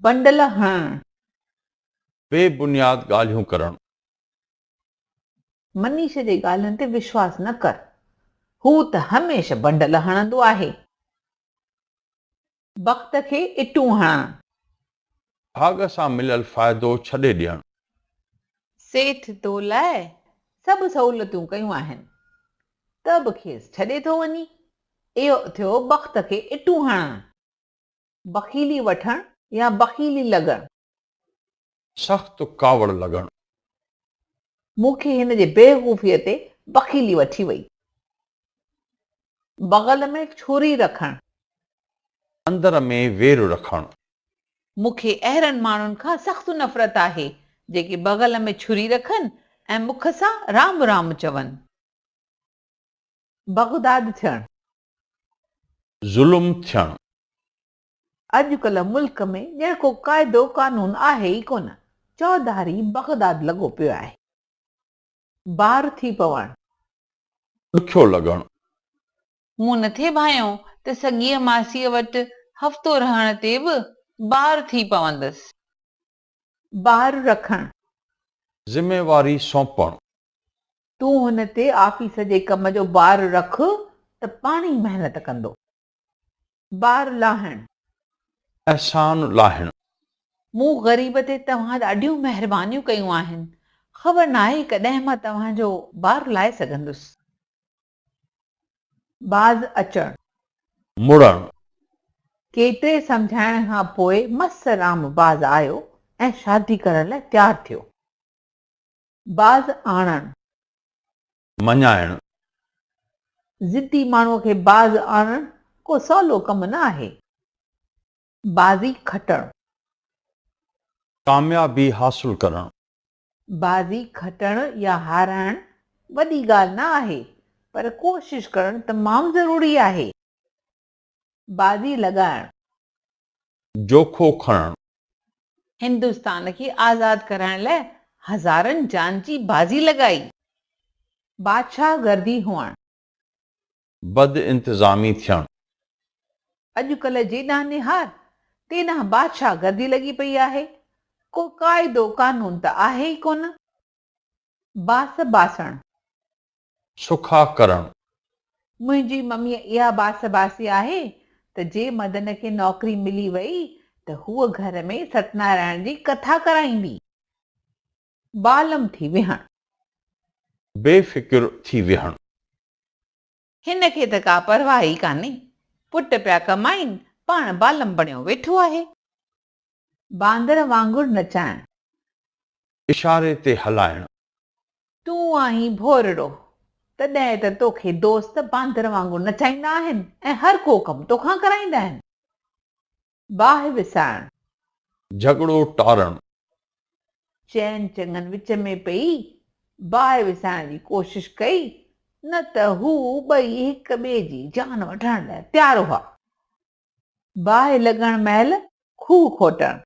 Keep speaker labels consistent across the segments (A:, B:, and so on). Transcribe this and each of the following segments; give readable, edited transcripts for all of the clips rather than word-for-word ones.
A: Bundle هڻڻ.
B: بي بنياد ڳالهيون ڪرڻ.
A: منيش جي ڳالهين تي وشواس نه ڪر، هو ته هميشه بنڊل هڻندو آهي. بخت کي اٽون هڻڻ.
B: ڀاڳ سان مليل فائدو ڇڏي ڏيڻ.
A: سيٺ تو لاء سڀ سهولتون ڪيون آهن، ته به کيس ڇڏي ٿو وڃين. اهو ٿيو بخت کي اٽون هڻڻ. بخيلي وٺڻ يا بخيلي لڳڻ.
B: سخت ڪاوڙ لڳڻ.
A: مون کي هن جي بيوقوفيء تي بخيلي وٺي وئي. بغل ۾ ڇري رکڻ.
B: اندر ۾ وير رکڻ.
A: مون کي اهڙن ماڻهن کان سخت نفرت آهي، جيڪي بغل ۾ ڇري رکن ۽ مک سان رام رام چون. بغداد ٿيڻ.
B: ظلم ٿيڻ.
A: اڄڪلهه ملڪ ۾ ڄڻ ڪو قاعدو قانون آهي ئي ڪونه. چوڌاري بغداد لڳو پيو آهي. بار ٿي پوڻ.
B: ڏکيو لڳڻ.
A: مون نٿي ڀانيو ته سڳيء ماسيء وٽ هفتو رهڻ تي به بار ٿي پوندس. بار رکڻ.
B: ذميواري سونپڻ.
A: تون هن تي آفيس جي ڪم جو بار رک ته پاڻ ئي محنت ڪندو. بار لاهڻ.
B: احسان لاهڻ.
A: مون غريب تي توهان ڏاڍيون مهربانيون ڪيون آهن، خبر ناهي ڪڏهن مان توهان جو بار لاهي سگهندس. باز اچڻ.
B: مڙڻ.
A: ڪيتري سمجهائڻ کان پوء مس رام باز آيو ۽ شادي ڪرڻ لاء تيار ٿيو. باز آڻڻ.
B: مڃائڻ.
A: ضدي ماڻهوء کي باز آڻڻ ڪو سولو ڪم نه آهي. بازي کٽڻ.
B: ڪاميابي حاصل ڪرڻ.
A: بازي کٽڻ يا هارائڻ وڏي ڳالهه نه آهي، پر ڪوشش ڪرڻ تمام ضروري آهي. بازي لڳائڻ.
B: جوکو کڻڻ.
A: هندستان کي آزاد ڪرائڻ لاء هزارن جان جي بازي لڳائي. بادشاهه گردي هئڻ.
B: بد انتظامي ٿيڻ.
A: اڄڪلهه جيڏانهن نهار، تيڏانهن بادشاهه گردي لڳي پئي آهي. ڪو قاعدو قانون ته آهي ئي ڪونه. باس باسڻ.
B: سکا
A: ڪرڻ. منهنجي مميء اها باس باسي آهي ته جي مدن کي نوڪري ملي وئي ته هوء گهر ۾ ستنارائڻ جي ڪٿا ڪرائيندي. بالم ٿي ويهڻ.
B: بي فڪر ٿي ويهڻ.
A: هن کي ته ڪا پرواهه ئي ڪانهي. پٽ پيا ڪمائين، پاڻ بالم بڻيو ويٺو آهي. باندر وانگر نچائڻ.
B: اشاري تي هلائڻ.
A: تون آهين ڀورڙو، تڏهن ته توکي دوست باندر وانگر نچائيندا آهن ۽ هر ڪو ڪم توکان ڪرائيندا آهن. باهه وسائڻ.
B: جهڳڙو ٽارڻ.
A: چئن چڱن وچ ۾ پئي باهه وسائڻ جي ڪوشش ڪئي، نه ته هو ٻئي هڪ ٻئي جي جان وٺڻ لاء تيار هئا. باهه لڳڻ مهل کوهه کوٽڻ.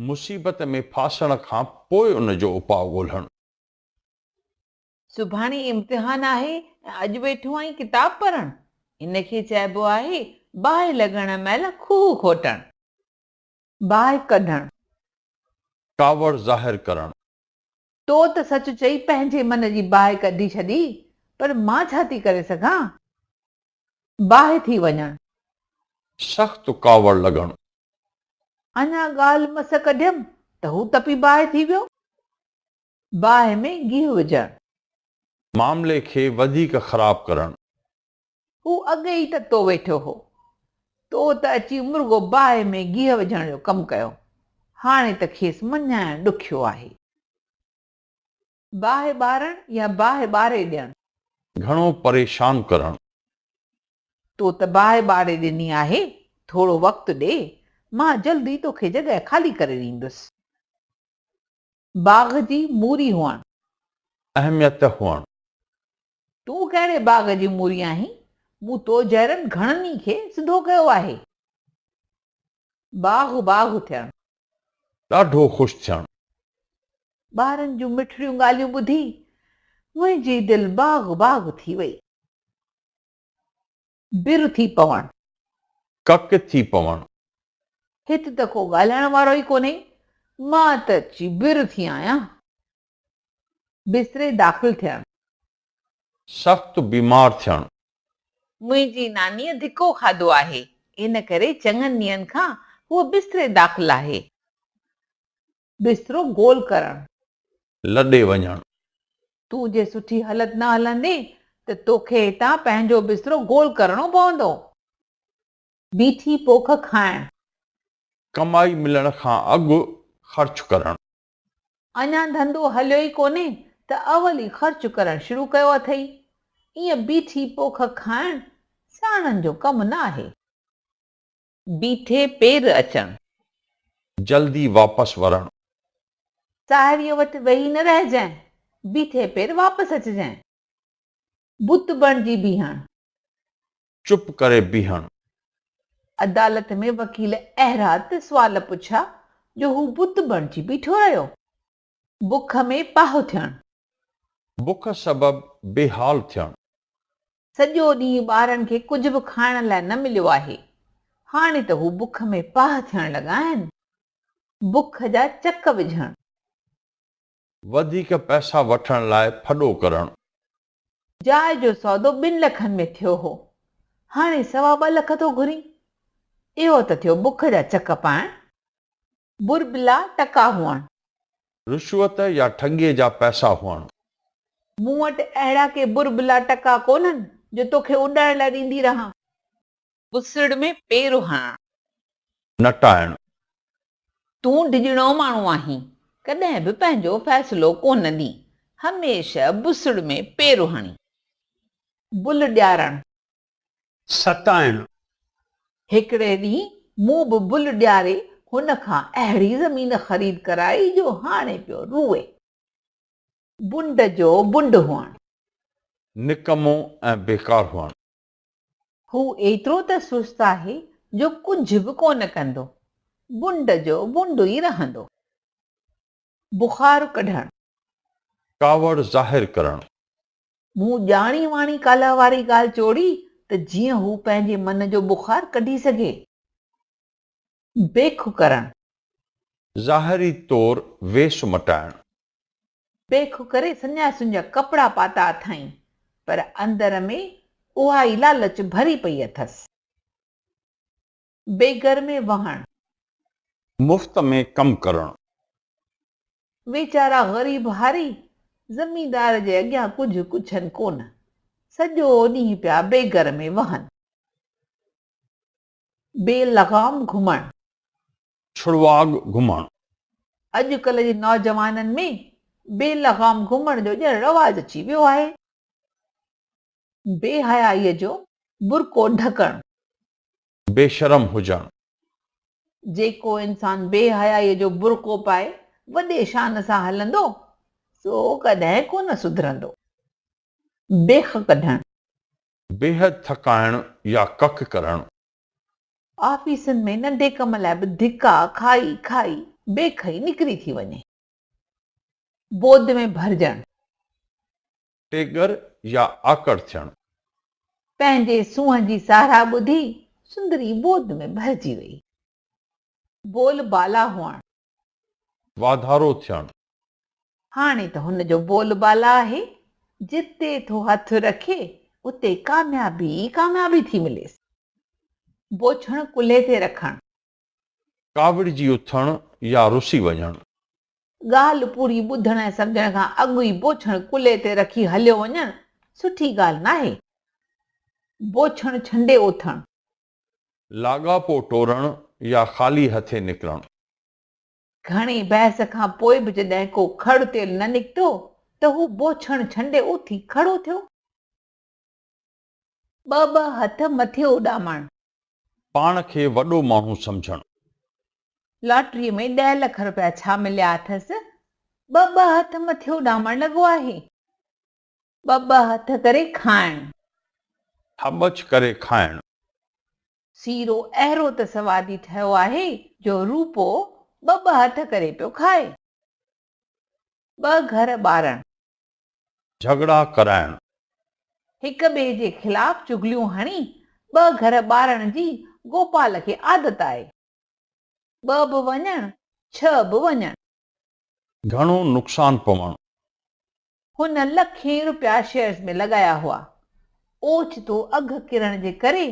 B: مصيبت ۾ ڦاسڻ کان پوء ان جو اپاء ڳولڻ.
A: سڀاڻي امتحان آهي ۽ اڄ ويٺو آهين ڪتاب پڙهڻ؟ ان کي چئبو آهي باهه لڳڻ مهل کوهه کوٽڻ. باهه ڪڍڻ.
B: ڪاوڙ ظاهر ڪرڻ.
A: تو ته سچ چئي پنهنجي من جي باهه ڪڍي ڇڏي، پر مان ڇا ٿي ڪري سگهان؟ باهه ٿي وڃڻ.
B: سخت ڪاوڙ لڳڻ.
A: اڃا ڳالهه مس ڪڍيم ته هو تپي باهه ٿي ويو. باهه ۾ گيهه وجهڻ.
B: معاملي کي وڌيڪ خراب ڪرڻ.
A: هو اڳي ئي تتو ويٺو هو. تو ته اچي مرڳو باهه ۾ گيهه وجهڻ جو ڪم ڪيو. هاڻي ته کيس مڃائڻ ڏکيو آهي. باهه ٻارڻ يا باهه ٻاري ڏيڻ.
B: گهڻو پريشان ڪرڻ.
A: تو ته باهه ٻاري ڏني آهي، ٿورو وقت ڏي، مان جلد ئي توکي جڳهه خالي ڪري ڏيندس. باغ جي موري هئڻ.
B: اهميت هئڻ.
A: تون ڪهڙي باغ جي موري آهين، مون تو جهڙن گهڻن ئي کي سڌو ڪيو آهي. باغ باغ ٿيڻ.
B: ڏاڍو خوش ٿيڻ.
A: ٻارن جون مٺڙيون ڳالهيون ٻڌي منهنجي دل باغ باغ ٿي وئي. بر ٿي پوڻ.
B: ڪڪ ٿي پوڻ.
A: هت ته ڪو ڳالهائڻ وارو ئي ڪونهي، مان ته اچي بر ٿي آهيان. بستري داخل ٿيڻ.
B: سخت بيمار ٿيڻ.
A: منهنجي نانيء ڌڪو کاڌو آهي، ان ڪري چڱن ڏينهن کان هوء بستري داخل آهي. بسترو گول ڪرڻ.
B: لڏي وڃڻ.
A: تون جي سٺي هلت نه هلندين ته توکي هتان پنهنجو بسترو گول ڪرڻو پوندو. بيٺي پوک کائڻ.
B: ڪمائي ملڻ کان اڳ خرچ ڪرڻ.
A: اڃا ڌنڌو هليو ئي ڪونهي ته اول ئي خرچ ڪرڻ شروع ڪيو اٿئي. ائين بيٺي پوک کائڻ سياڻن جو ڪم نه آهي. بيٺي پير اچڻ.
B: جلدي واپس ورڻ.
A: ساهيڙيء وٽ ويهي نه رهجانء، بيٺي پير واپس اچجانء. بت بڻجي بيهڻ.
B: چپ ڪري بيهڻ.
A: عدالت ۾ وڪيل اهڙا ته سوال پڇيا جو هو بت بڻجي بيٺو رهيو. بک ۾ پاهه ٿيڻ.
B: بک سبب بي حال ٿيڻ.
A: سڄو ڏينهن ٻارن کي ڪجهه به کائڻ لاء نه مليو آهي. هاڻي ته هو بک ۾ پاهه ٿيڻ لڳا آهن. بک جا چڪ وجهڻ.
B: وڌيڪ پئسا وٺڻ لاء ڦڏو ڪرڻ.
A: جاء جو سودو ٻن لکن ۾ ٿيو هو. هاڻي سوا ٻه لک ٿو گهرين. اهو ته ٿيو بک جا چڪ پائڻ. بربلا ٽڪا هئڻ.
B: رشوت يا ٺڳيء جا پئسا هئڻ.
A: مون وٽ اهڙا ڪي بربلا ٽڪا ڪونهن جو توکي اڏائڻ لاء ڏيندي رهان. بسڙ ۾ پير هڻڻ.
B: نٽائڻ.
A: تون ڊڄڻو ماڻهو آهين، ڪڏهن به پنهنجو فيصلو ڪونه ڏين، هميشه بسڙ ۾ پير هڻين. بل ڏيارڻ.
B: ستائڻ.
A: هڪڙي ڏينهن مون به بل ڏياري هن کان اهڙي زمين خريد ڪرائي جو هاڻي پيو روئي. بنڊ جو بنڊ هئڻ.
B: نڪمو ۽ بيڪار هئڻ.
A: هو ايترو ته سست آهي جو ڪجهه به ڪونه ڪندو. بنڊ جو بنڊ ئي رهندو. بخار ڪڍڻ.
B: ڪاوڙ ظاهر ڪرڻ.
A: مون ڄاڻي واڻي ڪالهه واري ڳالهه چوڙي ته جيئن هو پنهنجي من جو بخار ڪڍي سگهي. بيک ڪرڻ.
B: ظاهري طور ويس مٽائڻ.
A: بيک ڪري سنياسين جا ڪپڙا پاتا اٿائين، پر اندر ۾ اها ئي لالچ ڀري پئي اٿس. بيگر ۾ وهڻ.
B: مفت ۾ ڪم ڪرڻ.
A: ويچارا غريب هاري زميندار جي اڳيان ڪجهه ڪڇن ڪونه، سڄو ڏينهن پيا بيگر ۾ وهن. بي لغام گهمڻ.
B: ڇڙواڳ گهمڻ.
A: اڄ ڪلهه جي نوجوانن ۾ بي لغام گهمڻ جو ڄڻ رواج اچي ويو آهي. بي حيائيء جو برقعو ڍڪڻ.
B: بي شرم هجڻ.
A: جيڪو انسان بي حيائيء جو برقعو پائي وڏي شان سان هلندو، سو ڪڏهن ڪونه سڌرندو. بيخ ڪڍڻ.
B: بيحد ٿڪائڻ يا ڪڪ ڪرڻ.
A: آفيسن ۾ ننڍي ڪم لاء به ڌڪا کائي کائي بيک ئي نڪري ٿي وڃي. بود ۾ ڀرجڻ.
B: ٽيڳر يا آڪڙ ٿيڻ.
A: پنهنجي سونهن جي ساراهه ٻڌي سندري بود ۾ ڀرجي وئي. بول بالا هئڻ.
B: واڌارو ٿيڻ.
A: هاڻي ته هن جو بول بالا آهي، جتي ٿو هٿ رکي اتي ڪاميابي ئي ڪاميابي ٿي مليس. بوڇڻ ڪلهي تي رکڻ.
B: ڪاوڙجي اٿڻ يا رسي وڃڻ.
A: ڳالهه پوري ٻڌڻ ۽ سمجهڻ کان اڳ ئي بوڇڻ ڪلهي تي رکي هليو وڃڻ سٺي ڳالهه ناهي. بوڇڻ ڇنڊي اٿڻ.
B: لاڳاپو ٽوڙڻ يا خالي هٿين نڪرڻ.
A: گهڻي بحث کان پوء به جڏهن ڪو کڙ تيل نه نڪتو ته هو بوڇڻ ڇنڊي اٿي کڙو ٿيو. ٻه ٻه هٿ مٿي اڏامڻ.
B: پاڻ کي وڏو ماڻهو سمجهڻ.
A: لاٽريء ۾ ڏهه لک رپيا ڇا مليا اٿس؟ ٻه ٻه هٿ مٿي اڏامڻ لڳو آهي. ٻه ٻه هٿ ڪري کائڻ.
B: هٻڇ ڪري کائڻ.
A: سيرو اهڙو ته سوادي ٺهيو آهي جو روپو ٻه ٻه هٿ ڪري پيو کائي. ٻه گهر ٻارڻ.
B: جهڳڙا ڪرائڻ.
A: هڪ ٻئي جي خلاف چغليون هڻي ٻه گهر ٻارڻ جي گوپال کي عادت آهي. ٻه به وڃڻ، ڇهه به وڃڻ.
B: گهڻو نقصان پوڻ.
A: هن لکين رپيا شيئرز ۾ لڳايا هئا. اوچتو اگهه ڪرڻ جي ڪري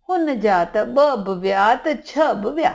A: هن جا ته ٻه به ويا ته ڇهه به ويا.